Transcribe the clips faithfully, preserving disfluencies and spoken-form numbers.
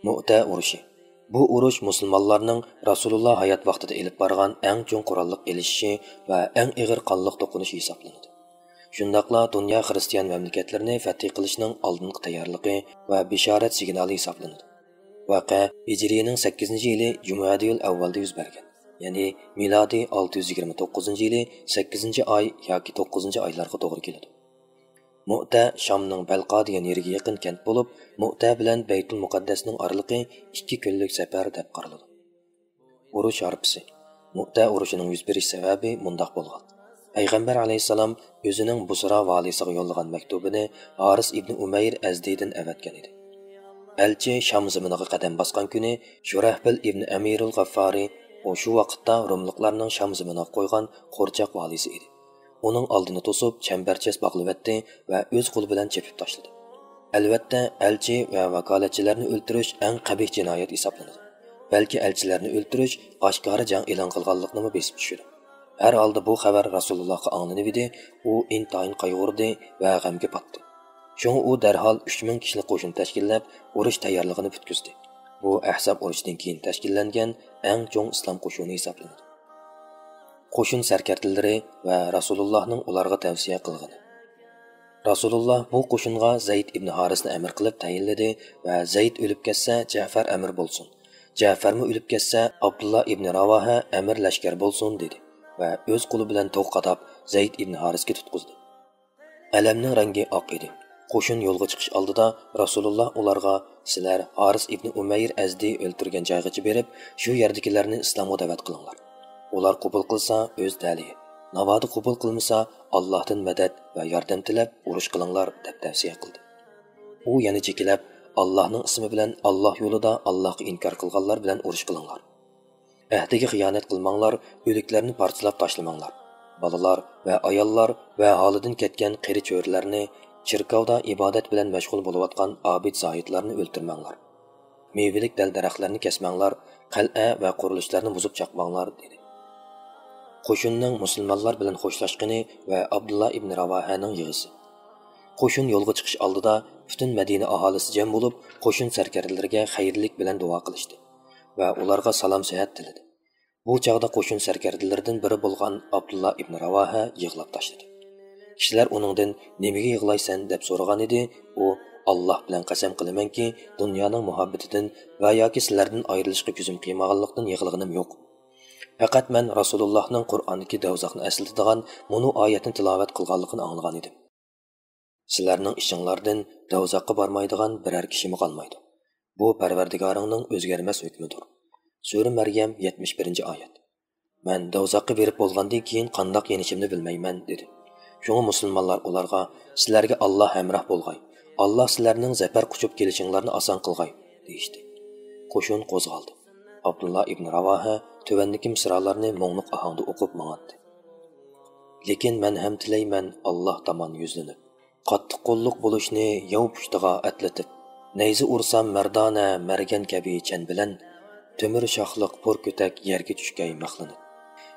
مۇئتە ئۇرۇشى. بۇ ئۇرۇش مۇسۇلمانلارنىڭ رەسۇلۇللا ھايات ۋاقتىدا ئېلىپ بارغان ئەڭ چوڭ قوراللىق ئېلىشىشى ۋە ئەڭ ئېغىر قانلىق توقۇنۇشى ھېسابلىنىدۇ. شۇنداقلا دۇنيا خىرىستىيان مەملىكەتلىرىنى فەتھى قىلىشنىڭ ئالدىنقى تەييارلىقى ۋە بېشارەت سىگنالى ھېسابلىنىدۇ. ۋەقە ھىجرىينىڭ سەككىزىنچى يىلى جۇمادىيۇل ئەۋۋەلدە يۈز بەرگەن، يەنى مىلادىي ئالتە يۈز يىگىرمە توققۇزىنچى يىلى سەككىزىنچى ئاي ياكى توققۇزىنچى ئايلارغا توغرا كېلىدۇ. مۇئتە شامنىڭ بەلقا دېگەن يېرىگە يېقىن كەنت بولۇپ، مۇئتە بىلەن بەيتۇل مۇقەددەسنىڭ ئارىلىقى ئىككى كۈنلۈك سەپەر دەپ قارىلىدۇ. ئۇرۇش ھارپىسى. مۇئتە ئۇرۇشىنىڭ يۈز بېرىش سەۋەبى مۇنداق بولغان. پەيغەمبەر ئەلەيھىسسالام ئۆزىنىڭ بۇسرا ۋالىسىغا يوللىغان مەكتۇبىنى ھارىس ئىبنى ئۇمەير ئەزدىدىن ئەۋەتكەن ئىدى. ئەلچى شام زېمىنىغا قەدەم باسقان كۈنى شۇرەھبىل ئىبنى ئەمىرۇل غەففارى، ئۇ شۇ ۋاقىتتا روملۇقلارنىڭ شام زېمىنىغا قويغان قورچاق ۋالىسى ئىدى. ئۇنىڭ ئالدىنى توسۇپ، چەمبەرچاس باغلىۋەتتى ۋە ئۆز قولى بىلەن چېپىپ تاشلىدى. ئەلۋەتتە، ئەلچى ۋە ۋاكالەتچىلەرنى ئۆلتۈرۈش ئەڭ قەبىھ جىنايەت ھېسابلىنىدۇ. بەلكى ئەلچىلەرنى ئۆلتۈرۈش ئاشكارا جەڭ ئېلان قىلغانلىقنىمۇ بېسىپ چۈشىدۇ. ھەر ھالدا بۇ خەۋەر رەسۇلۇللاھقا ئاڭلىنىۋىدى، ئۇ ئىنتايىن قايغۇردى ۋە غەمگە پاتتى. شۇڭا ئۇ دەرھال ئۈچ مىڭ كىشىلىك قوشۇن تەشكىللەپ، ئۇرۇش تەييارلىقىنى پۈتكۈزدى. بۇ ئەھزاب ئۇرۇشىدىن كېيىن تەشكىللەنگەن ئەڭ چوڭ ئىسلام قوشۇنى ھېسابلىنىدۇ. قوشۇن سەركەردىلىرى ۋە رەسۇلۇللاھنىڭ ئۇلارغا تەۋسىيە قىلغىنى. رەسۇلۇللاھ بۇ قوشۇنغا زەيد ئىبنى ھارىسنى ئەمىر قىلىپ تەيىنلىدى ۋە زەيد ئۆلۈپ كەتسە، جەفەر ئەمىر بولسۇن، جەفەرمۇ ئۆلۈپ كەتسە، ئابدۇللا ئىبنى راۋاھە ئەمىر لەشكەر بولسۇن، دېدى ۋە ئۆز قولى بىلەن توغ قاداپ، زەيد ئىبنى ھارىسكە تۇتقۇزدى. ئەلەمنىڭ رەڭگى ئاق ئىدى. قوشۇن يولغا چىقىش ئالدىدا رەسۇلۇللاھ ئۇلارغا، سىلەر ھارىس ئىبنى ئۇمەير ئەزدى ئۆلتۈرگەن جايغىچە بېرىپ، شۇ يەردىكىلەرنى ئىسلامغا دەۋەت قىلىڭلار. ئۇلار قوبۇل قىلسا، ئۆز تەلىيى، ناۋادا قوبۇل قىلمىسا، ئاللاھتىن مەدەت ۋە ياردەم تىلەپ ئۇرۇش قىلىڭلار، دەپ تەۋسىيە قىلدى. ئۇ يەنە جېكىلەپ، ئاللاھنىڭ ئىسمى بىلەن ئاللاھ يولىدا ئاللاھقا ئىنكار قىلغانلار بىلەن ئۇرۇش قىلىڭلار. ئەھدىگە خىيانەت قىلماڭلار، ئۆلۈكلەرنى پارچىلاپ تاشلىماڭلار. بالىلار ۋە ئاياللار ۋە ھالىدىن كەتكەن قېرى چۆرىلەرنى، چېركاۋدا ئىبادەت بىلەن مەشغۇل بولۇۋاتقان ئابىد زاھىدلارنى ئۆلتۈرمەڭلار. مېۋىلىك دەل-دەرەخلەرنى كەسمەڭلار، قەلئە ۋە قۇرۇلۇشلارنى بۇزۇپ چاقماڭلار، دېدى. قوشۇننىڭ مۇسۇلمانلار بىلەن خوشلاشقىنى ۋە ئابدۇللا ئىبن راۋاھەنىڭ يىغىسى. قوشۇن يولغا چىقىش ئالدىدا پۈتۈن مەدىنە ئاھالىسى جەم بولۇپ، قوشۇن سەركەردىلىرىگە خەيرلىك بىلەن دۇئا قىلىشتى ۋە ئۇلارغا سالام سەھەت تىلىدى. بۇ چاغدا قوشۇن سەركەردىلىرىدىن بىرى بولغان ئابدۇللا ئىبن راۋاھە يىغلاپ تاشلىدى. كىشىلەر ئۇنىڭدىن «نېمىگە يىغلايسەن؟» دەپ سورىغانىدى، ئۇ، «ئاللاھ بىلەن قەسەم قىلىمەنكى، دۇنيانىڭ مۇھەببىتىدىن ۋە ياكى سىلەردىن ئايرىلىشقا كۆزۈم قىيمىغانلىقتىن يىغلىغىنىم يوق. پەقەت مەن رەسۇلۇللاھنىڭ قۇرئاندىكى دوزاخنى ئەسلىتىدىغان مۇنۇ ئايەتنى تىلاۋەت قىلغانلىقىنى ئاڭلىغانىدىم. سىلەرنىڭ ئىچىڭلاردىن دوزاخقا بارمايدىغان بىرەر كىشىمۇ قالمايدۇ. بۇ پەرۋەردىگارىڭنىڭ ئۆزگەرمەس ھۆكمىدۇر.» سۈرە مەريەم، يەتمىش بىرىنچى ئايەت. «مەن دوزاخقا بېرىپ بولغاندىن كېيىن قانداق يېنىشىمنى بىلمەيمەن» دېدى. شۇڭا مۇسۇلمانلار ئۇلارغا، «سىلەرگە ئاللاھ ھەمراھ بولغاي، ئاللاھ سىلەرنىڭ زەپەر قۇچۇپ كېلىشىڭلارنى ئاسان قىلغاي» دېيىشتى. قوشۇن قوزغالدى. ئابدۇللا ئىبن راۋاھە تۆۋەندىكى مىسرالارنى مۇڭلۇق ئاھاڭدا ئوقۇپ ماڭاتتى. «لېكىن مەن ھەم تىلەيمەن ئاللاھ تامان يۈزلىنىپ، قاتتىق قوللۇق بولۇشنى ياۋ پۇشتىغا ئەتلىتىپ، نەيزە ئۇرسام مەردانە مەرگەن كەبى چەن بىلەن، تۆمۈر شاخلىق پور كۆتەك يەرگە چۈشكەي مەخلىنىپ.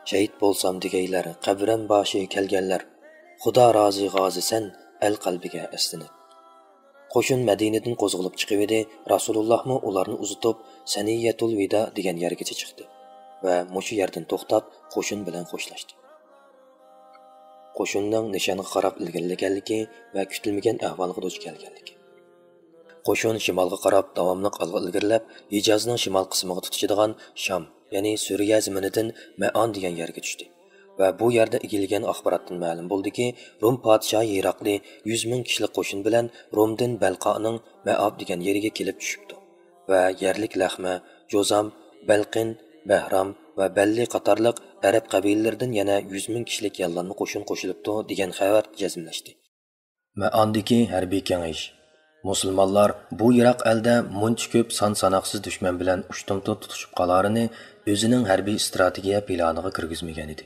شەھىت بولسام دېگەيلەر قەبرەم باشى كەلگەنلەر، خۇدا رازى غازى سەن ئەل قەلبىگە ئەسلىنىپ.» قوشۇن مەدىنىدىن قوزغىلىپ چىقىۋىدى، رەسۇلۇللاھمۇ ئۇلارنى ئۇزىتىپ، سەنىيەتۇل ۋىدا دېگەن يەرگىچە چىقتى ۋە مۇشۇ يەردىن توختاپ، قوشۇن بىلەن خوشلاشتى. قوشۇننىڭ نىشانغا قاراپ ئىلگىرىلىگەنلىكى ۋە كۈتۈلمىگەن ئەھۋالغا دۇچ كەلگەنلىكى. قوشۇن شىمالغا قاراپ داۋاملىق ئالغا ئىلگىرىلەپ، ھىجازنىڭ شىمال قىسمىغا تۇتىشىدىغان شام، يەنى سۈرىيە زېمىنىدىن مەئان دېگەن يەرگە چۈشتى. ۋە بۇ يەردە ئىگىلىگەن ئاخباراتتىن مەلۇم بولدىكى، روم پادىشاھى ھېراقلى يۈز مىڭ كىشىلىك قوشۇن بىلەن رومدىن بەلقانىڭ مەئاب دېگەن يېرىگە كېلىپ چۈشۈپتۇ ۋە يەرلىك لەخمە، جوزام، بەلقىن، بەھرام ۋە بەللى قاتارلىق ئەرەب قەبىلىلىرىدىن يەنە يۈز مىڭ كىشىلىك ياللانما قوشۇن قوشۇلۇپتۇ دېگەن خەۋەر جەزملەشتى. مەئاندىكى ھەربىي كېڭىش. مۇسۇلمانلار بۇ يىراق ئەلدە مۇنچە كۆپ سان ساناقسىز دۈشمەن بىلەن ئۇشتۇمتۇت تۇتۇشۇپ قالارىنى ئۆزىنىڭ ھەربىي ئىستراتېگىيە پىلانىغا كىرگۈزمىگەنىدى.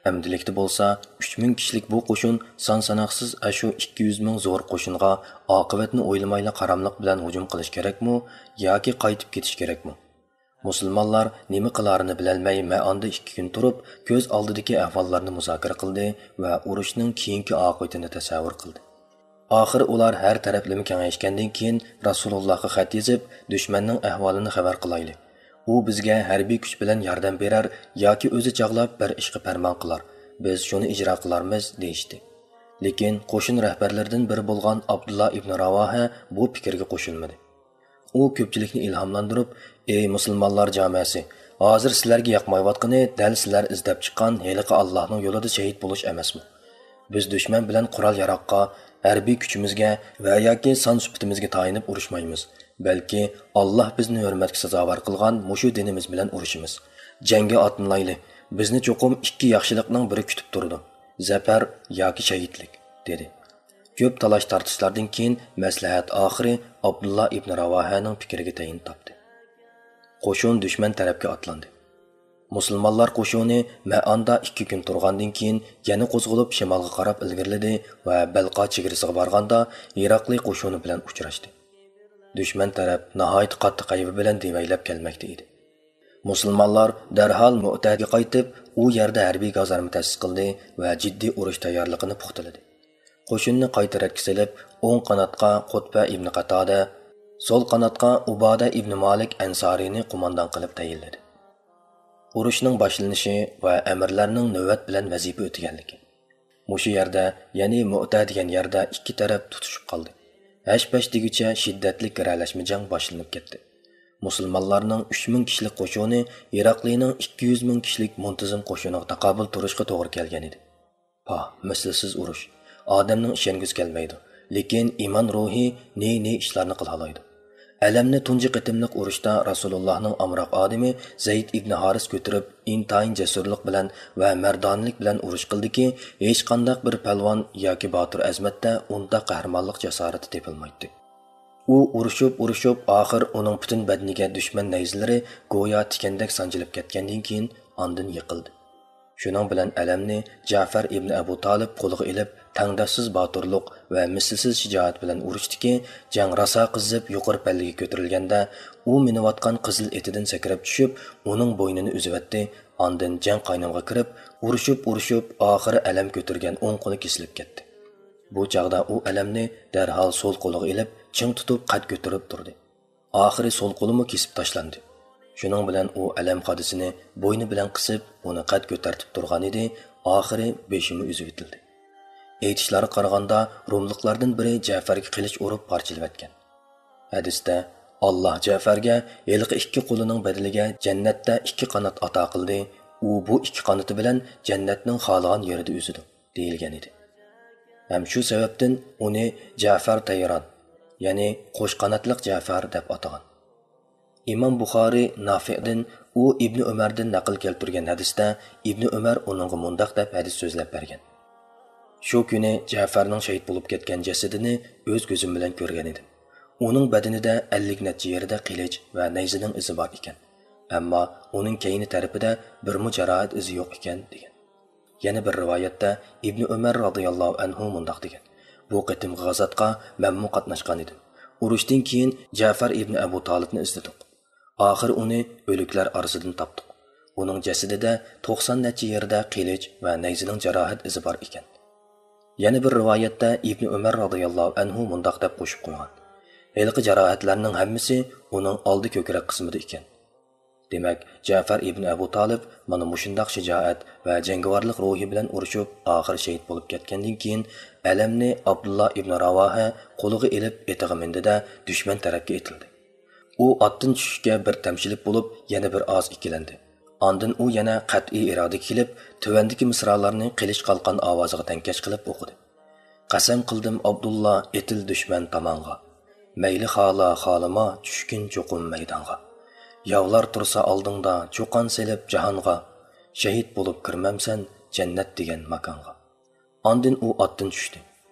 ئەمدىلىكتە بولسا ئۈچ مىڭ كىشىلىك بۇ قوشۇن سان ساناقسىز ئاشۇ ئىككى يۈز مىڭ زور قوشۇنغا ئاقىۋەتنى ئويلىمايلا قاراملىق بىلەن ھۇجۇم قىلىش كېرەكمۇ ياكى قايتىپ كېتىش كېرەكمۇ؟ مۇسۇلمانلار نېمە قىلارىنى بىلەلمەي، مەئاندا ئىككى كۈن تۇرۇپ، كۆز ئالدىدىكى ئەھۋاللارنى مۇزاكىرە قىلدى ۋە ئۇرۇشنىڭ كېيىنكى ئاقىۋىتىنى تەسەۋۋۇر قىلدى. ئاخىرى ئۇلار ھەر تەرەپلىمە كېڭەشكەندىن كېيىن رەسۇلۇللاھقا خەت يېزىپ، دۈشمەننىڭ ئەھۋالىنى خەۋەر قىلايلى. ئۇ بىزگە ھەربىي كۈچ بىلەن ياردەم بېرەر ياكى ئۆزى چاغلاپ بىر ئىشقا پەرمان قىلار، بىز شۇنى ئىجرا قىلارمىز، دېيىشتى. لېكىن قوشۇن رەھبەرلىرىدىن بىرى بولغان ئابدۇللا ئىبن راۋاھە بۇ پىكىرگە قوشۇلمىدى. ئۇ كۆپچىلىكنى ئىلھاملاندۇرۇپ، ئەي مۇسۇلمانلار جامەسى، ھازىر سىلەرگە ياقمايۋاتقىنى دەل سىلەر ئىزدەپ چىققان ھېلىقى ئاللاھنىڭ يولىدا شېھىت بولۇش ئەمەسمۇ؟ بىز دۈشمەن بىلەن قورال-ياراغقا، ھەربىي كۈچىمىزگە ۋە ياكى سان-سۈپىتىمىزگە تايىنىپ ئۇرۇشمايمىز، بەلكى ئاللاھ بىزنى ھۆرمەتكە سازاۋەر قىلغان مۇشۇ دىنىمىز بىلەن ئۇرۇشىمىز. جەڭگە ئاتلىنايلى، بىزنى چوقۇم ئىككى ياخشىلىقنىڭ بىرى كۈتۈپ تۇرىدۇ، زەپەر ياكى شېھىتلىك، دېدى. كۆپ تالاش-تارتىشلاردىن كېيىن مەسلىھەت ئاخىرى ئابدۇللا ئىبن راۋاھەنىڭ پىكرىگە تەيىن تاپتى. قوشۇن دۈشمەن تەرەپكە ئاتلاندى. مۇسۇلمانلار قوشۇنى مەئاندا ئىككى كۈن تۇرغاندىن كېيىن يەنە قوزغىلىپ شىمالغا قاراپ ئىلگىرىلىدى ۋە بەلقا چېگرىسىغا بارغاندا ھېراقلى قوشۇنى بىلەن ئۇچراشتى. دۈشمەن تەرەپ ناھايىتى قاتتىق ھەيۋە بىلەن دېۋەيلەپ كەلمەكتە ئىدى. مۇسۇلمانلار دەرھال مۆتەگە قايتىپ، ئۇ يەردە ھەربىي گازارما تەسىس قىلدى ۋە جىددىي ئۇرۇش تەييارلىقىنى پۇختىلىدى. قوشۇننى قايتا رەتكە سېلىپ، ئوڭ قاناتقا قۇتبە ئىبنى قاتادە، سول قاناتقا ئۇبادە ئىبنى مالىك ئەنسارىنى قوماندان قىلىپ تەيىنلىدى. ئۇرۇشنىڭ باشلىنىشى ۋە ئەمىرلەرنىڭ نۆۋەت بىلەن ۋەزىپە ئۆتىگەنلىكى. مۇشۇ يەردە، يەنى مۆتە دېگەن يەردە ئىككى تەرەپ تۇتۇشۇپ قالدى. ھەش-پەش دېگۈچە شىددەتلىك گىرەلەشمە جەڭ باشلىنىپ كەتتى. مۇسۇلمانلارنىڭ ئۈچ مىڭ كىشىلىك قوشۇنى ھېراقلىنىڭ ئىككى يۈز مىڭ كىشىلىك مۇنتىزىم قوشۇنىغا تاقابىل تۇرۇشقا توغرا كەلگەن ئىدى. پاھ، مىسلىسىز ئۇرۇش. ئادەمنىڭ ئىشەنگۈسى كەلمەيدۇ. لېكىن ئىمان روھى نى-نى ئىشلارنى قىلالايدۇ. ئەلەمنى تۇنجى قېتىملىق ئۇرۇشتا رەسۇلۇللاھنىڭ ئامراق ئادىمى زەيد ئىبنى ھارىس كۆتۈرۈپ، ئىنتايىن جەسۇرلۇق بىلەن ۋە مەردانىلىك بىلەن ئۇرۇش قىلدىكى، ھېچقانداق بىر پەلۋان ياكى باتۇر ئەزمەتتە ئۇنداق قەھرىمانلىق جاسارىتى تېپىلمايتتى. ئۇ ئۇرۇشۇپ-ئۇرۇشۇپ، ئاخىر ئۇنىڭ پۈتۈن بەدىنىگە دۈشمەن نەيزىلىرى گويا تىكەندەك سانجىلىپ كەتكەندىن كېيىن، ئاندىن يىقىلدى. شۇنىڭ بىلەن ئەلەمنى جەفەر ئىبنى ئەبۇ تالىپ قولىغا ئېلىپ، تەڭداشسىز باتۇرلۇق ۋە مىسلىسىز شىجائەت بىلەن ئۇرۇشتىكى، جەڭ راسا قىزىپ يۇقىرى پەللىگە كۆتۈرۈلگەندە، ئۇ مىنىۋاتقان قىزىل ئېتىدىن سەكرەپ چۈشۈپ، ئۇنىڭ بوينىنى ئۈزۈۋەتتى، ئاندىن جەڭ قاينىمىغا كىرىپ، ئۇرۇشۇپ-ئۇرۇشۇپ، ئاخىرى ئەلەم كۆتۈرگەن ئوڭ قولى كېسىلىپ كەتتى. بۇ چاغدا ئۇ ئەلەمنى دەرھال سول قولىغا ئېلىپ، چىڭ تۇتۇپ قەد كۆتۈرۈپ تۇردى. ئاخىرى سول قولىمۇ كېسىپ تاشلاندى. شۇنىڭ بىلەن ئۇ ئەلەم خادىسىنى بوينى بىلەن قىسىپ، ئۇنى قەد كۆتەرتىپ تۇرغان ئىدى، ئاخىرى بېشىمۇ ئۈزۈۋېتىلدى. ئېيتىشلارغا قارىغاندا، روملۇقلاردىن بىرى جەفەرگە قىلىچ ئۇرۇپ پارچىلىۋەتكەن. ھەدىستە، ئاللاھ جەفەرگە ھېلىقى ئىككى قولىنىڭ بەدىلىگە جەننەتتە ئىككى قانات ئاتا قىلدى، ئۇ بۇ ئىككى قانىتى بىلەن جەننەتنىڭ خالىغان يېرىدە ئۈزىدۇ، دېيىلگەن ئىدى. ھەم شۇ سەۋەبتىن ئۇنى جەفەر تەيران، يەنى قوش قاناتلىق جەفەر دەپ ئاتىغان. ئىمام بۇخارىي نافىئدىن، ئۇ ئىبنى ئۆمەردىن نەقىل كەلتۈرگەن ھەدىستە، ئىبنى ئۆمەر ئۇنىڭغا مۇنداق دەپ ھەدىس سۆزلەپ بەرگەن: شۇ كۈنى جەفەرنىڭ شېھىت بولۇپ كەتكەن جەسىدىنى ئۆز كۆزۈم بىلەن كۆرگەن ئىدىم. ئۇنىڭ بەدىنىدە ئەللىك نەچچە يېرىدە قىلىچ ۋە نەيزىنىڭ ئىزى بار ئىكەن. ئەمما ئۇنىڭ كەينى تەرىپىدە بىرمۇ جاراھەت ئىزى يوق ئىكەن، دېگەن. يەنە بىر رىۋايەتتە ئىبنى ئۆمەر رازىياللاھۇ ئەنھۇ مۇنداق دېگەن: بۇ قېتىمقى غازاتقا مەنمۇ قاتناشقان ئىدىم. ئۇرۇشتىن كېيىن جەفەر ئىبنى ئەبۇ تالىپنى ئىزدىدۇق. ئاخىرى ئۇنى ئۆلۈكلەر ئارىسىدىن تاپتۇق. ئۇنىڭ جەسىتىدە توقسان نەچچە يېرىدە قىلىچ ۋە نەيزىنىڭ جاراھەت ئىزى بار ئىكەن. يەنە بىر رىۋايەتتە ئىبنى ئۆمەر رازىياللاھۇ ئەنھۇ مۇنداق دەپ قوشۇپ قويغان: ھېلىقى جاراھەتلەرنىڭ ھەممىسى ئۇنىڭ ئالدى كۆكرەك قىسمىدا ئىكەن. دېمەك، جەفەر ئىبن ئەبۇ تالىپ مانا مۇشۇنداق شىجائەت ۋە جەڭگىۋارلىق روھى بىلەن ئۇرۇشۇپ، ئاخىرى شېھىت بولۇپ كەتكەندىن كېيىن، ئەلەمنى ئابدۇللا ئىبن راۋاھە قولىغا ئېلىپ، ئېتىغا مىندى-دە، دۈشمەن تەرەپكە ئېتىلدى. ئۇ ئاتتىن چۈشۈشكە بىر تەمشىلىپ بولۇپ، يەنە بىر ئاز ئىككىلەندى. ئاندىن ئۇ يەنە قەتئىي ئىرادىگە كېلىپ، تۆۋەندىكى مىسرالارنى قىلىچ قالقان ئاۋازىغا تەڭكەش قىلىپ ئوقۇدى: قەسەم قىلدىم ئابدۇللا، ئېتىل دۈشمەن تامانغا. مەيلى خالا، خالىما، چۈشكىن چوقۇم مەيدانغا. ياۋلار تۇرسا ئالدىڭدا، چۇقان سېلىپ جاھانغا. شېھىت بولۇپ كىرمەمسەن، جەننەت دېگەن ماكانغا. ئاندىن ئۇ ئاتتىن چۈشتى.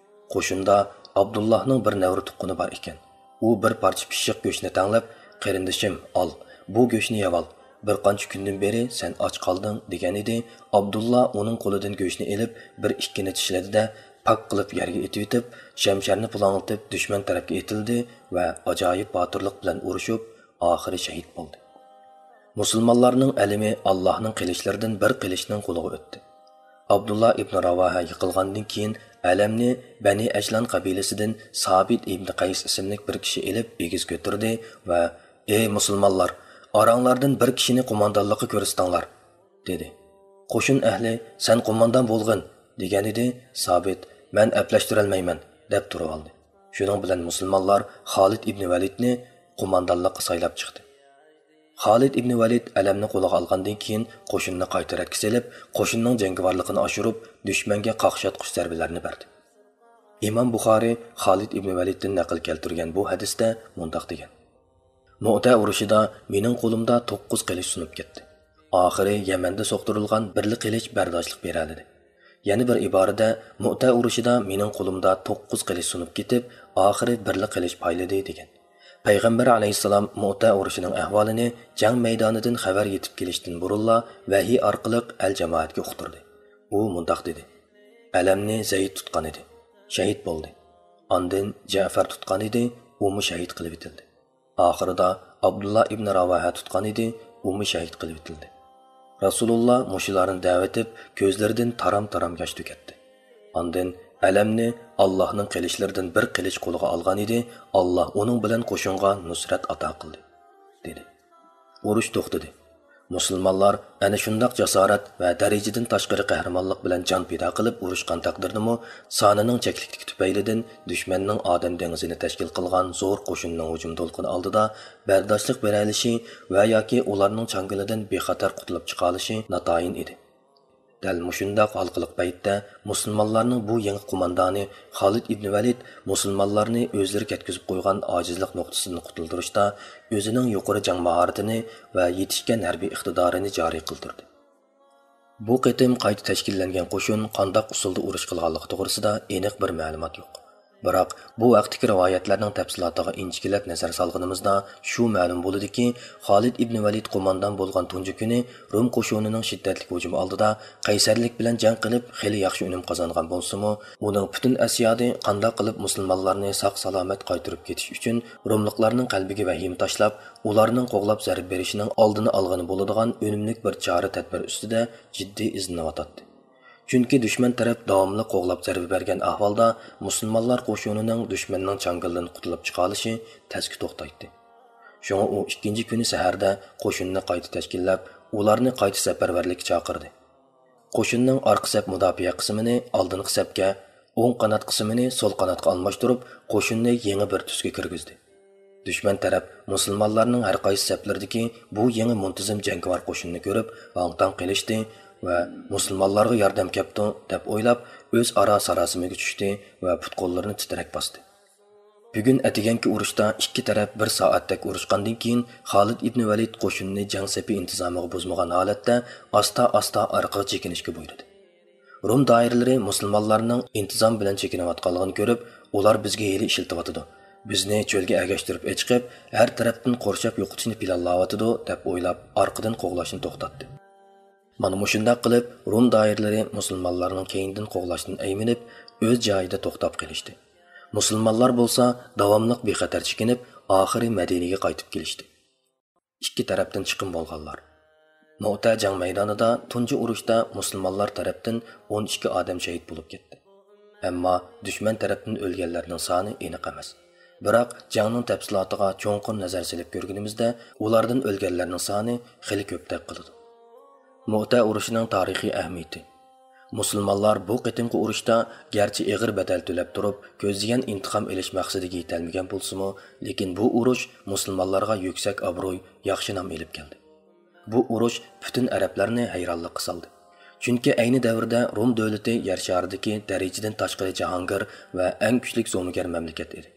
قوشۇندا ئابدۇللاھنىڭ بىر نەۋرە تۇغقىنى بار ئىكەن. ئۇ بىر پارچە پىششىق گۆشنى تەڭلەپ، قېرىندىشىم، ئال، بۇ گۆشنى يەۋال، بىر قانچە كۈندىن بېرى سەن ئاچ قالدىڭ، دېگەن ئىدى. ئابدۇللا ئۇنىڭ قولىدىن گۆشنى ئېلىپ، بىر ئىككىنى چىشلىدى-دە، پاك قىلىپ يەرگە ئېتىۋېتىپ، شەمشەرنى پۇلاڭلىتىپ دۈشمەن تەرەپكە ئېتىلدى ۋە ئاجايىپ باتۇرلۇق بىلەن ئۇرۇشۇپ، ئاخىرى شېھىت بولدى. مۇسۇلمانلارنىڭ ئەلىمى ئاللاھنىڭ قىلىچلىرىدىن بىر قىلىچنىڭ قولىغا ئۆتتى. ئابدۇللا ئىبن راۋاھە يىقىلغاندىن كېيىن، ئەلەمنى بەنى ئەجلان قەبىلىسىدىن سابىت ئىبنى قەيس ئىسىملىك بىر كىشى ئېلىپ ئېگىز كۆتۈردى ۋە، «ئەي مۇسۇلمانلار، ئاراڭلاردىن بىر كىشىنى قوماندانلىققا كۆرسىتىڭلار» دېدى. قوشۇن ئەھلى، «سەن قوماندان بولغىن» دېگەنىدى، سابىت، «مەن ئەپلەشتۈرەلمەيمەن» دەپ تۇرۇۋالدى. شۇنىڭ بىلەن مۇسۇلمانلار خالىد ئىبنى ۋەلىدنى قوماندانلىققا سايلاپ چىقتى. خالىد ئىبنى ۋەلىد ئەلەمنى قولىغا ئالغاندىن كېيىن، قوشۇننى قايتا رەتكە سېلىپ، قوشۇننىڭ جەڭگىۋارلىقىنى ئاشۇرۇپ، دۈشمەنگە قاقشاتقۇچ زەربىلەرنى بەردى. ئىمام بۇخارى خالىد ئىبنى ۋەلىدتىن نەقىل كەلتۈرگەن بۇ ھەدىستە مۇنداق دېگەن: «مۇئتە ئۇرۇشىدا مېنىڭ قولۇمدا توققۇز قىلىچ سۇنۇپ كەتتى. ئاخىرى يەمەندە سوقتۇرۇلغان بىرلا قىلىچ بەرداشلىق بېرەلىدى. يەنە بىر ئىبارىدە، مۇئتە ئۇرۇشىدا مېنىڭ قولۇمدا توققۇز قىلىچ سۇنۇپ كېتىپ، ئاخىرى بىرلا قىلىچ پايلىدى» دېگەن. پەيغەمبەر ئەلەيھىسسالام مۇئتە ئۇرۇشىنىڭ ئەھۋالىنى جەڭ مەيدانىدىن خەۋەر يېتىپ كېلىشتىن بۇرۇنلا ۋەھىي ئارقىلىق ئەل جامائەتكە ئۇقتۇردى. ئۇ مۇنداق دېدى: «ئەلەمنى زەيد تۇتقان ئىدى، شەھىت بولدى. ئاندىن جەفەر تۇتقان ئىدى، ئۇمۇ شەھىت قىلىۋېتىلدى. ئاخىرىدا ئابدۇللا ئىبنى راۋاھە تۇتقان ئىدى، ئۇمۇ شەھىت قىلىۋېتىلدى. رەسۇلۇللا مۇشۇلارنى دەۋېتىپ، كۆزلىرىدىن تارام-تارام ياش تۆكەتتى. ئاندىن ئەلەمنى ئاللاھنىڭ قىلىچلىرىدىن بىر قىلىچ قولىغا ئالغان ئىدى، ئاللاھ ئۇنىڭ بىلەن قوشۇنغا نۇسرەت ئاتا قىلدى» دېدى. ئۇرۇش توختىدى. مۇسۇلمانلار ئەنە شۇنداق جاسارەت ۋە دەرىجىدىن تاشقىرى قەھرىمانلىق بىلەن جان پىدا قىلىپ ئۇرۇشقان تەقدىردىمۇ، سانىنىڭ چەكلىكلىكى تۈپەيلىدىن دۈشمەننىڭ ئادەم دېڭىزىنى تەشكىل قىلغان زور قوشۇننىڭ ھۇجۇم دولقۇنى ئالدىدا بەرداشلىق بېرەلىشى ۋە ياكى ئۇلارنىڭ چاڭگىلىدىن بىخەتەر قۇتۇلۇپ چىقالىشى ناتايىن ئىدى. دەل مۇشۇنداق ھالقىلىق پەيتتە مۇسۇلمانلارنىڭ بۇ يېڭى قوماندانى خالىد ئىبنى ۋەلىد مۇسۇلمانلارنى ئۆزلىرى كەتكۈزۈپ قويغان ئاجىزلىق نۇقتىسىدىن قۇتۇلدۇرۇشتا ئۆزىنىڭ يۇقىرى جەڭ ماھارىتىنى ۋە يېتىشكەن ھەربىي ئىقتىدارىنى جارى قىلدۇردى. بۇ قېتىم قايتا تەشكىللەنگەن قوشۇن قانداق ئۇسۇلدا ئۇرۇش قىلغانلىقى توغرىسىدا ئېنىق بىر مەلۇمات يوق. بىراق، بۇ ھەقتىكى رىۋايەتلەرنىڭ تەپسىلاتىغا ئىنچىكىلەپ نەزەر سالغىنىمىزدا، شۇ مەلۇم بولىدۇكى، خالىد ئىبنى ۋەلىد قوماندان بولغان تۇنجى كۈنى روم قوشۇنىنىڭ شىددەتلىك ھۇجۇمى ئالدىدا قەيسەرلىك بىلەن جەڭ قىلىپ، خېلى ياخشى ئۈنۈم قازانغان بولسىمۇ، ئۇنىڭ پۈتۈن ئەسيادى قانداق قىلىپ مۇسۇلمانلارنى ساق-سالامەت قايتۇرۇپ كېتىش ئۈچۈن روملۇقلارنىڭ قەلبىگە ۋەھىمە تاشلاپ، ئۇلارنىڭ قوغلاپ زەربە بېرىشىنىڭ ئالدىنى ئالغىلى بولىدىغان ئۈنۈملۈك بىر چارە-تەدبىر ئۈستىدە جىددىي ئىزدىنىۋاتاتتى. چۈنكى دۈشمەن تەرەپ داۋاملىق قوغلاپ زەربە بەرگەن ئەھۋالدا، مۇسۇلمانلار قوشۇنىنىڭ دۈشمەننىڭ چاڭگىلىدىن قۇتۇلۇپ چىقالىشى تەسكە توختايتتى. شۇڭا ئۇ ئىككىنچى كۈنى سەھەردە قوشۇننى قايتا تەشكىللەپ، ئۇلارنى قايتا سەپەرۋەرلىككە چاقىردى. قوشۇننىڭ ئارقا سەپ مۇداپىئە قىسمىنى ئالدىنقى سەپكە، ئوڭ قانات قىسمىنى سول قاناتقا ئالماشتۇرۇپ، قوشۇننى يېڭى بىر تۈسكە كىرگۈزدى. دۈشمەن تەرەپ مۇسۇلمانلارنىڭ ھەر قايسى سەپلىرىدىكى بۇ يېڭى مۇنتىزىم جەڭگىۋار قوشۇننى كۆرۈپ، ھاڭ-تاڭ قىلىشتى ۋە مۇسۇلمانلارغا ياردەم كەپتۇ دەپ ئويلاپ، ئۆزئارا ساراسىمىگە چۈشتى ۋە پۇت-قوللىرىنى تىترەك باستى. بۈگۈن ئەتىگەنكى ئۇرۇشتا ئىككى تەرەپ بىر سائەتتەك ئۇرۇشقاندىن كېيىن، خالىد ئىبنى ۋەلىد قوشۇنىنى جەڭ سېپى ئىنتىزامىغا بۇزمىغان ھالەتتە ئاستا-ئاستا ئارقىغا چېكىنىشكە بۇيرۇدى. روم دائىرىلىرى مۇسۇلمانلارنىڭ ئىنتىزام بىلەن چېكىنىۋاتقانلىقىنى كۆرۈپ، ئۇلار بىزگە ھىيلە ئىشلىتىۋاتىدۇ، بىزنى چۆلگە ئەگەشتۈرۈپ ئېچىقىپ، ھەر تەرەپتىن قورشاپ يوقىتىشنى پىلانلاۋاتىدۇ، دەپ ئويلاپ، ئارقىدىن قوغلاشنى توختاتتى. مانا مۇشۇنداق قىلىپ، روم دائىرىلىرى مۇسۇلمانلارنىڭ كەينىدىن قوغلاشتىن ئەيمىنىپ، ئۆز جايىدا توختاپ قېلىشتى. مۇسۇلمانلار بولسا داۋاملىق بىخەتەر چېكىنىپ، ئاخىرى مەدىنىگە قايتىپ كېلىشتى. ئىككى تەرەپتىن چىقىم بولغانلار. مۆتە جەڭ مەيدانىدا تۇنجى ئۇرۇشتا مۇسۇلمانلار تەرەپتىن ئون ئىككى ئادەم شېھىت بولۇپ كەتتى. ئەمما دۈشمەن تەرەپتىن ئۆلگەنلەرنىڭ سانى ئېنىق ئەمەس. بىراق جەڭنىڭ تەپسىلاتىغا چوڭقۇر نەزەر سېلىپ كۆرگىنىمىزدە، ئۇلاردىن ئۆلگەنلەرنىڭ سانى خېلى كۆپتەك قىلىدۇ. مۆتە ئۇرۇشىنىڭ تارىخىي ئەھمىيىتى. مۇسۇلمانلار بۇ قېتىمقى ئۇرۇشتا گەرچە ئېغىر بەدەل تۆلەپ تۇرۇپ، كۆزلىگەن ئىنتىقام ئېلىش مەقسىتىگە يېتەلمىگەن بولسىمۇ، لېكىن بۇ ئۇرۇش مۇسۇلمانلارغا يۈكسەك ئابرۇي، ياخشى نام ئېلىپ كەلدى. بۇ ئۇرۇش پۈتۈن ئەرەبلەرنى ھەيرانلىققا سالدى. چۈنكى ئەينى دەۋردە روم دۆلىتى يەر شارىدىكى دەرىجىدىن تاشقىرى جاھانگىر ۋە ئەڭ كۈچلۈك زومىگەر مەملىكەت ئىدى.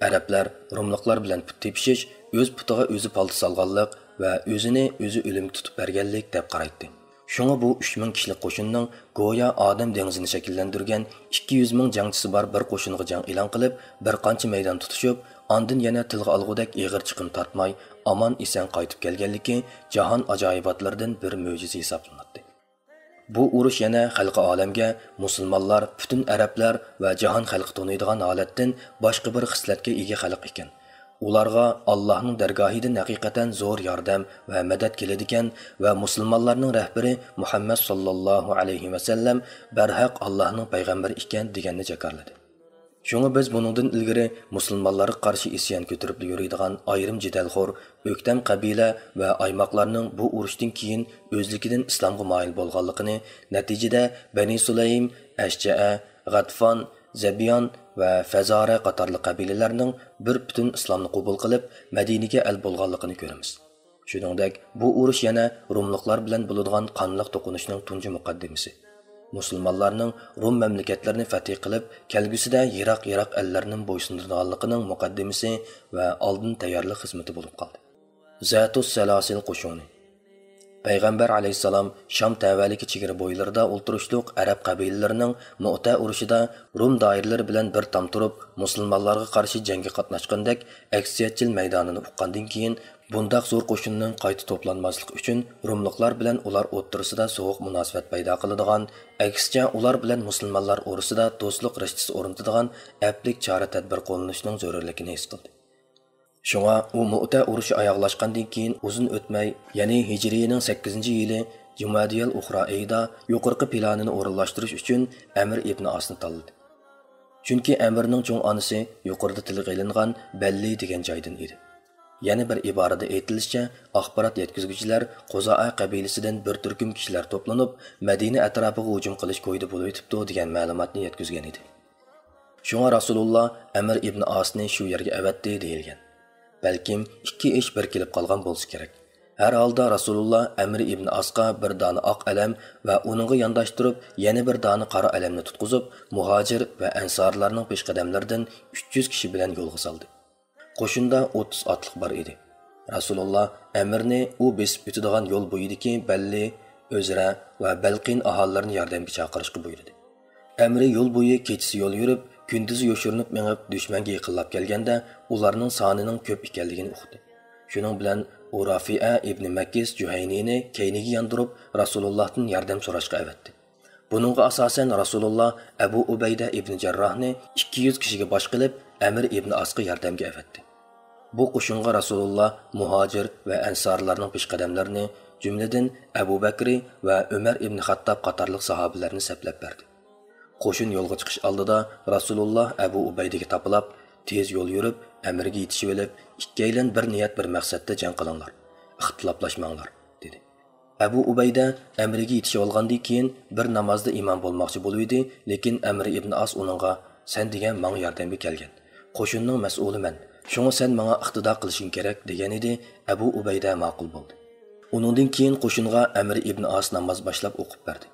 ئەرەبلەر روملۇقلار بىلەن پۇت تېپىشىش ئۆز پۇتىغا ئۆزى پالتا سالغانلىق ۋە ئۆزىنى ئۆزى ئۆلۈمگە تۇتۇپ بەرگەنلىك دەپ قارايتتى. شۇڭا بۇ ئۈچ مىڭ كىشىلىك قوشۇننىڭ گويا ئادەم دېڭىزىنى شەكىللەندۈرگەن ئىككى يۈز مىڭ جەڭچىسى بار بىر قوشۇنغا جەڭ ئېلان قىلىپ، بىر قانچە مەيدان تۇتۇشۇپ، ئاندىن يەنە تىلغا ئالغۇدەك ئېغىر چىقىم تارتماي، ئامان-ئېسەن قايتىپ كەلگەنلىكى جاھان ئاجايىباتلىرىدىن بىر مۆجىزە ھېسابلىناتتى. بۇ ئۇرۇش يەنە خەلقى ئالەمگە مۇسۇلمانلار پۈتۈن ئەرەبلەر ۋە جاھان خەلقى تونۇيدىغان ھالەتتىن باشقا بىر خىسلەتكە ئىگە خەلق ئىكەن، ئۇلارغا ئاللاھنىڭ دەرگاھىدىن ھەقىقەتەن زور ياردەم ۋە مەدەت كېلىدىكەن ۋە مۇسۇلمانلارنىڭ رەھبىرى مۇھەممەد ساللاللاھۇ ئەلەيھى ۋەسەللەم بەرھەق ئاللاھنىڭ پەيغەمبىرى ئىكەن، دېگەننى جاكارلىدى. شۇڭا بىز بۇنىڭدىن ئىلگىرى مۇسۇلمانلارغا قارشى ئىسيان كۆتۈرۈپ يۈرىدىغان ئايرىم جېدەلخور ئۆكتەم قەبىلە ۋە ئايماقلارنىڭ بۇ ئۇرۇشتىن كېيىن ئۆزلۈكىدىن ئىسلامغا مايىل بولغانلىقىنى، نەتىجىدە بەنى سۇلەيم، ئەشجەئە، غەتفان، زەبيان ۋە فەزارە قاتارلىق قەبىلىلەرنىڭ بىر پۈتۈن ئىسلامنى قوبۇل قىلىپ، مەدىنىگە ئەل بولغانلىقىنى كۆرىمىز. شۇنىڭدەك، بۇ ئۇرۇش يەنە روملۇقلار بىلەن بولىدىغان قانلىق توقۇنۇشنىڭ تۇنجى مۇقەددىمىسى، مۇسۇلمانلارنىڭ روم مەملىكەتلىرىنى فەتھى قىلىپ، كەلگۈسىدە يىراق-يىراق ئەللەرنىمۇ بويسۇندۇرىدىغانلىقىنىڭ مۇقەددىمىسى ۋە ئالدىن تەييارلىق خىزمىتى بولۇپ قالدى. زەتۇس سەلاسىل قوشۇنى. پەيغەمبەر ئەلەيھىسسالام شام تەۋەلىكى چېگرا بويلىرىدا ئولتۇرۇشلۇق ئەرەب قەبىلىلىرىنىڭ مۇئتە ئۇرۇشىدا روم دائىرىلىرى بىلەن بىر تام تۇرۇپ، مۇسۇلمانلارغا قارشى جەڭگە قاتناشقاندەك، ئەكسىچە جەڭ مەيدانىنى ئۇققاندىن كېيىن، بۇنداق زور قوشۇننىڭ قايتا توپلانماسلىقى ئۈچۈن روملۇقلار بىلەن ئۇلار ئوتتۇرىسىدا سوغۇق مۇناسىۋەت پەيدا قىلىدىغان، ئەكسىچە ئۇلار بىلەن مۇسۇلمانلار ئورىسىدا دوستلۇق رىشتىسى ئورنىتىدىغان ئەپلىك چارە-تەدبىر قوللىنىشنىڭ زۆرۈرلۈكىنى ھېس قىلدى. شۇڭا ئۇ مۇئتە ئۇرۇشى ئاياغلاشقاندىن كېيىن ئۇزۇن ئۆتمەي، يەنى ھىجرىينىڭ سەككىزىنچى يىلى جۇمادىيەل ئۇخرا ئېيىدا يۇقىرىقى پىلانىنى ئورۇنلاشتۇرۇش ئۈچۈن ئەمر ئىبن ئاسنى تاللىدى. چۈنكى ئەمرنىڭ چوڭ ئانىسى يۇقىرىدا تىلغا ئېلىنغان بەللى دېگەن جايدىن ئىدى. يەنە بىر ئىبارىدە ئېيتىلىشىچە، ئاخبارات يەتكۈزگۈچىلەر قۇزائە قەبىلىسىدىن بىر تۈركۈم كىشىلەر توپلىنىپ، مەدىنە ئەتراپىغا ھۇجۇم قىلىش كويىدا بولۇۋېتىپتۇ دېگەن مەلۇماتنى يەتكۈزگەن ئىدى. شۇڭا رەسۇلۇللا ئەمر ئىبن ئاسنى شۇ يەرگە ئەۋەتتى دېيىلگەن. بەلكىم ئىككى ئىش بىر كېلىپ قالغان بولسا كېرەك. ھەر ھالدا رەسۇلۇللا ئەمر ئىبن ئاسقا بىر دانە ئاق ئەلەم ۋە ئۇنىڭغا يانداشتۇرۇپ يەنە بىر دانە قارا ئەلەمنى تۇتقۇزۇپ، مۇھاجىر ۋە ئەنسارلارنىڭ پېشقەدەملىرىدىن ئۈچ يۈز كىشى بىلەن يولغا سالدى. قوشۇندا ئوتتۇز ئاتلىق بار ئىدى. رەسۇلۇللا ئەمرنى ئۇ بېسىپ ئۆتىدىغان يول بويىدىكى بەللى، ئۆزرە ۋە بەلقىن ئاھالىلىرىنى ياردەمگە چاقىرىشقا بۇيرۇدى. ئەمرى يول بويى كېچىسى يول يۈرۈپ، كۈندۈزى يوشۇرۇنۇپ مېڭىپ، دۈشمەنگە يېقىنلاپ كەلگەندە، ئۇلارنىڭ سانىنىڭ كۆپ ئىكەنلىكىنى ئۇقتى. شۇنىڭ بىلەن ئۇ رافىئە ئىبنى مەككىس جۇھەينىنى كەينىگە ياندۇرۇپ، رەسۇلۇللاھتىن ياردەم سوراشقا ئەۋەتتى. بۇنىڭغا ئاساسەن، رەسۇلۇللا ئەبۇ ئۇبەيدە ئىبنى جەرراھنى ئىككى يۈز كىشىگە باش قىلىپ، ئەمر ئىبنى ئاسقا ياردەمگە ئەۋەتتى. بۇ قوشۇنغا رەسۇلۇللا مۇھاجىر ۋە ئەنسارلارنىڭ پېشقەدەملىرىنى، جۈملىدىن ئەبۇ بەكرى ۋە ئۆمەر ئىبنى خەتتاب قاتارلىق ساھابىلەرنى سەپلەپ بەردى. قوشۇن يولغا چىقىش ئالدىدا رەسۇلۇللا ئەبۇ ئۇبەيدىگە تاپىلاپ، تېز يول يۈرۈپ، ئەمرىگە يېتىشىۋېلىپ، ئىككىيلەن بىر نىيەت، بىر مەقسەتتە جەڭ قىلىڭلار، ئىختىلاپلاشماڭلار، دېدى. ئەبۇ ئۇبەيدە ئەمرىگە يېتىشىۋالغاندىن كېيىن، بىر نامازدا ئىمام بولماقچى بولۇۋىدى، لېكىن ئەمر ئىبن ئاس ئۇنىڭغا، سەن دېگەن ماڭا ياردەمگە كەلگەن، قوشۇننىڭ مەسئۇلى مەن، شۇڭا سەن ماڭا ئىقتىدا قىلىشىڭ كېرەك، دېگەنىدى. ئەبۇ ئۇبەيدە ماقۇل بولدى. ئۇنىڭدىن كېيىن قوشۇنغا ئەمر ئىبن ئاس ناماز باشلاپ ئوقۇپ بەردى.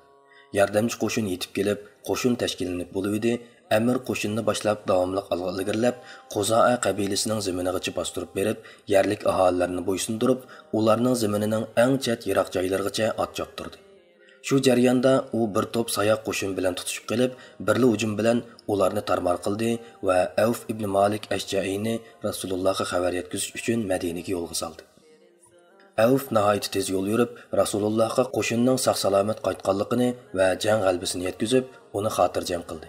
ياردەمچى قوشۇن يېتىپ كېلىپ، قوشۇن تەشكىللىنىپ بولۇۋىدى. ئەمىر قوشۇننى باشلاپ، داۋاملىق ئالغا ئىلگىرىلەپ، قۇزائە قەبىلىسىنىڭ زېمىنىغىچە باستۇرۇپ بېرىپ، يەرلىك ئاھالىلەرنى بويسۇندۇرۇپ، ئۇلارنىڭ زېمىنىنىڭ ئەڭ چەت يىراق جايلىرىغىچە ئات چاپتۇردى. شۇ جەرياندا ئۇ بىر توپ ساياق قوشۇن بىلەن تۇتۇشۇپ قېلىپ، بىرلا ھۇجۇم بىلەن ئۇلارنى تارمار قىلدى ۋە ئەۋف ئىبنى مالىك ئەشجەئىنى رەسۇلۇللاھقا خەۋەر يەتكۈزۈش ئۈچۈن مەدىنىگە يولغا سالدى. ئەۋف ناھايىتى تېز يول يۈرۈپ، رەسۇلۇللاھقا قوشۇننىڭ ساق-سالامەت قايتقانلىقىنى ۋە جەڭ غەلىبىسىنى يەتكۈزۈپ، ئۇنى خاتىرجەم قىلدى.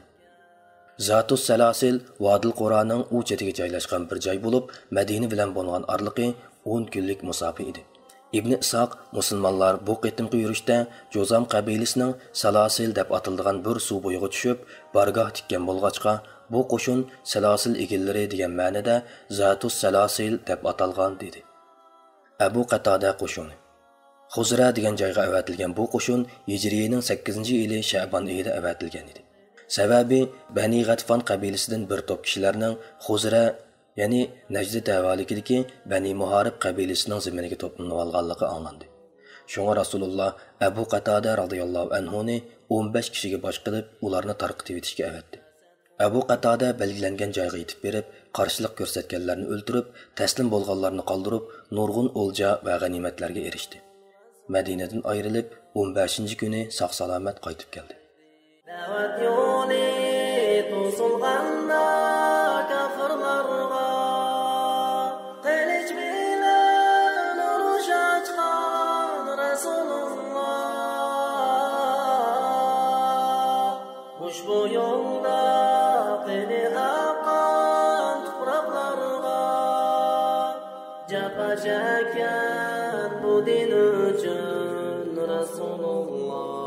زاتۇس سەلاسىل ۋادىل قۇرانىڭ ئۇ چېتىگە جايلاشقان بىر جاي بولۇپ، مەدىنە بىلەن بولغان ئارىلىقى ئون كۈنلۈك مۇساپە ئىدى. ئىبنى ئىسھاق، مۇسۇلمانلار بۇ قېتىمقى يۈرۈشتە جۇزام قەبىلىسىنىڭ سەلاسىل دەپ ئاتىلىدىغان بىر سۇ بويىغا چۈشۈپ، بارگاھ تىككەن بولغاچقا، بۇ قوشۇن سەلاسىل ئىگىلىرى دېگەن مەنىدە زاتۇس سەلاسىل دەپ ئاتالغان، دېدى. ئەبۇ قەتادە قوشۇنى. خۇزرە دېگەن جايغا ئەۋەتىلگەن بۇ قوشۇن ھىجرىينىڭ سەككىزىنچى يىلى شەئبان ئېيىدا ئەۋەتىلگەن ئىدى. سەۋەبى، بەنى غەتفان قەبىلىسىدىن بىر توپ كىشىلەرنىڭ خۇزرە، يەنى نەجدى تەۋەلىكىدىكى بەنى مۇھارىب قەبىلىسىنىڭ زېمىنىگە توپلىنىۋالغانلىقى ئاڭلاندى. شۇڭا رەسۇلۇللا ئەبۇ قەتادە رازىياللاھۇ ئەنھۇنى ئون بەش كىشىگە باش قىلىپ، ئۇلارنى تارقىتىۋېتىشكە ئەۋەتتى. ئەبۇ قەتادە بەلگىلەنگەن جايغا يېتىپ بېرىپ، قارشىلىق كۆرسەتكەنلەرنى ئۆلتۈرۈپ، تەسلىم بولغانلارنى قالدۇرۇپ، نۇرغۇن ئولجا ۋە غەنىيمەتلەرگە ئېرىشتى. مەدىنىدىن ئايرىلىپ، ئون بەشىنچى كۈنى ساق-سالامەت قايتىپ كەلدى. دەۋەت يولى توسۇلغاندا كاپىرلارغا، قىلىچ بىلەن ئۇرۇش ئاچقان رەسۇلۇللا. ئۇشبۇ يولدا قېنى ئاققان تۇپراقلارغا، ئەكەن بۇ دىن ئۈچۈن رەسۇلۇللا.